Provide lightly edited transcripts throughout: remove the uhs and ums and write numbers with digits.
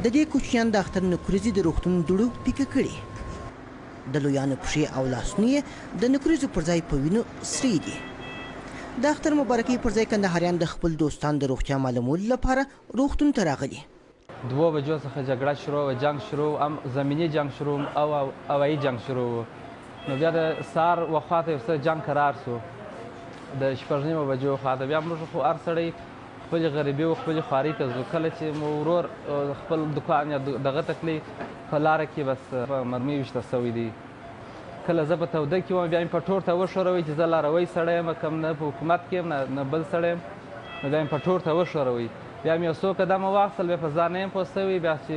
د دې کوچنیانو د اختر نکریزې د روغتون دوړو پیکه کړي. د لویانو پښې او لاسونه یې د نکریزو پر ځای په وینو سرې دي. د اختر مبارکۍ پر ځای کندهاریان د خپل دوستانو د روغتیا معلومولو لپاره روغتون ته راغلي. دوو بجو څخه جګړه شروع وه، جنګ شروع و، هم زمیني جنګ شروع و او هوایي جنګ شروع و. نو بیا د سهار و خواته یو څه جنګ کرار شو، د شپږ نیمو بجو خواته بیا موږ خو هر سړی خپلې غریبي او خپلې خوارۍ ته ځو. کله چې مو ورور خپل دکان یا دغه ته تللی، په لاره کې بس په مرمۍ ویشته شوی دی. کله زه په توده کې وم، بیا مې پټور ته وښوروی چې زه لاروی سړی یم، کم نه په حکومت کې یم نه بل سړی یم. نو بیا مې پټور ته وښوروی، بیا مې یو څو قدمه واخیستل، بیا په ځان نه یم پوه شوی. بیا چې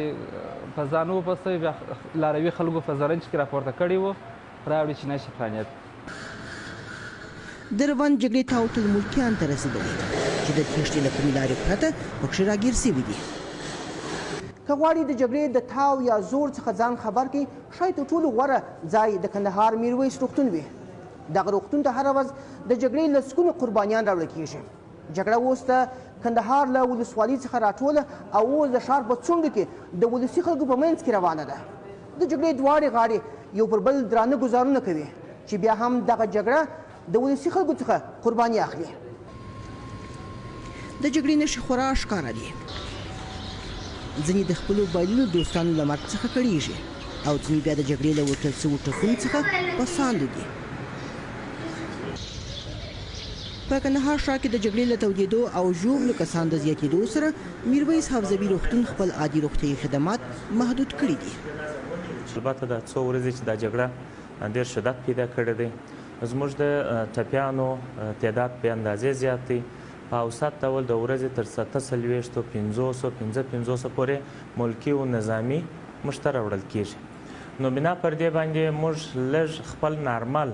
په ځان نه و پوه شوی، بیا لاروي خلکو په زرنج کې راپورته کړی و، راوړي چې نه شي فانیت. د روان جګړې تاو تل ملکیان ته رسېدلی چې د تېښتې له کومې لارې پرته پکښې راګیر شوي دي. که غواړي د جګړې د تاو یا زور څخه ځان خبر کړي، ښایي تر ټولو غوره ځای د کندهار میرویس روغتون وي. دغه روغتون ته هره ورځ د جګړې لسګونو قربانیان راوړل کیږي. جګړه اوس د کندهار له ولسوالۍ څخه راټوله او اوس د ښار په څنډو کې د ولسي خلکو په منځ کې روانه ده. د جګړې دواړې غاړې یو پر بل درانه ګوزارونه کوي چې بیا هم دغه جګړه د ولسي خلکو څخه قرباني اخلي. د جګړې نښې خورا ښکاره دي. ځینې د خپلو بایللو دوستانو له مرګ څخه کړیږي او ځینې بیا د جګړې له ورکړل شوو ټپونو څخه په ساندو دي. په کندهار ښار کې د جګړې له تودېدو او ژوبلو کسان د زیاتېدو سره میرویس حوزوي روغتون خپل عادي روغتیايي خدمات محدود کړي دي. البته دا څو ورځې چې دا جګړه ډېر شدت پیدا کړی دی، زموږ د ټپیانو تعداد بې اندازې زیات دی. په اوسط ډول د ورځې تر 47، 50، 55 پورې ملکي او نظامي موږ ته راوړل کېږي. نو بنا پر دې باندې موږ لږ خپل نارمل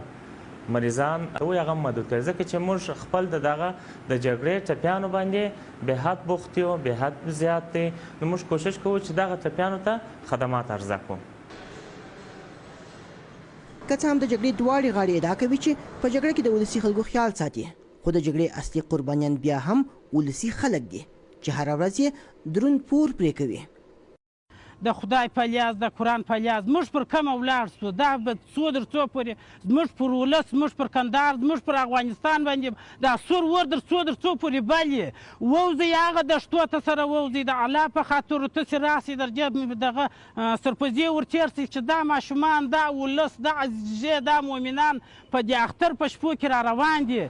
مریضان وي هغه محدود کړي، ځکه چې موږ خپل د دغه د جګړې ټپیانو باندې بې حد بوخت یو، بې حد زیات دی. نو موږ کوشش کوو چې دغه ټپیانو ته خدمات عرضه کړو. که څه هم د جګړې دواړې غاړې ادعا کوي چې په جګړه کې د ولسي خلکو خیال ساتي، خو د جګړې اصلي قربانیان بیا هم ولسي خلک دي چې هره ورځ یې دروند پور پرې کوي. د خدای په لیاز، د قرآن په لیاز موږ پر کومه ولاړ شو، دا به څو در څو پورې زموږ پر ولس، زموږ پر کندهار، زموږ پر افغانستان باندې دا سور ور در څو در څو پورې بل یې. ووځئ هغه دښتو ته سره ووځئ، د الله په خاطر تاسې راسئ، در دې دغه سرپزې ور تېر شئ چې دا ماشومان، دا ولس، دا عزیزې، دا مؤمنان په دې اختر په شپو کې را روان دي.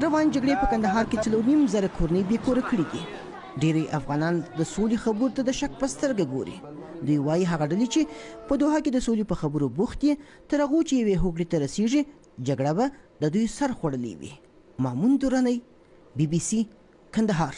روان جګړې په کندهار کې 4,500 کورنۍ بې کوره کړې دي. ډېری افغانان د سولې خبرو ته د شک په سترګه ګوري. دوی وایي هغه ډلې چې په دوحه کې د سولې په خبرو بوخت دي، تر هغو چې یوې هوکړې ته رسیږي، جګړه به د دوی سر خوړلی وي. مامون درانی، بي بي سي، کندهار.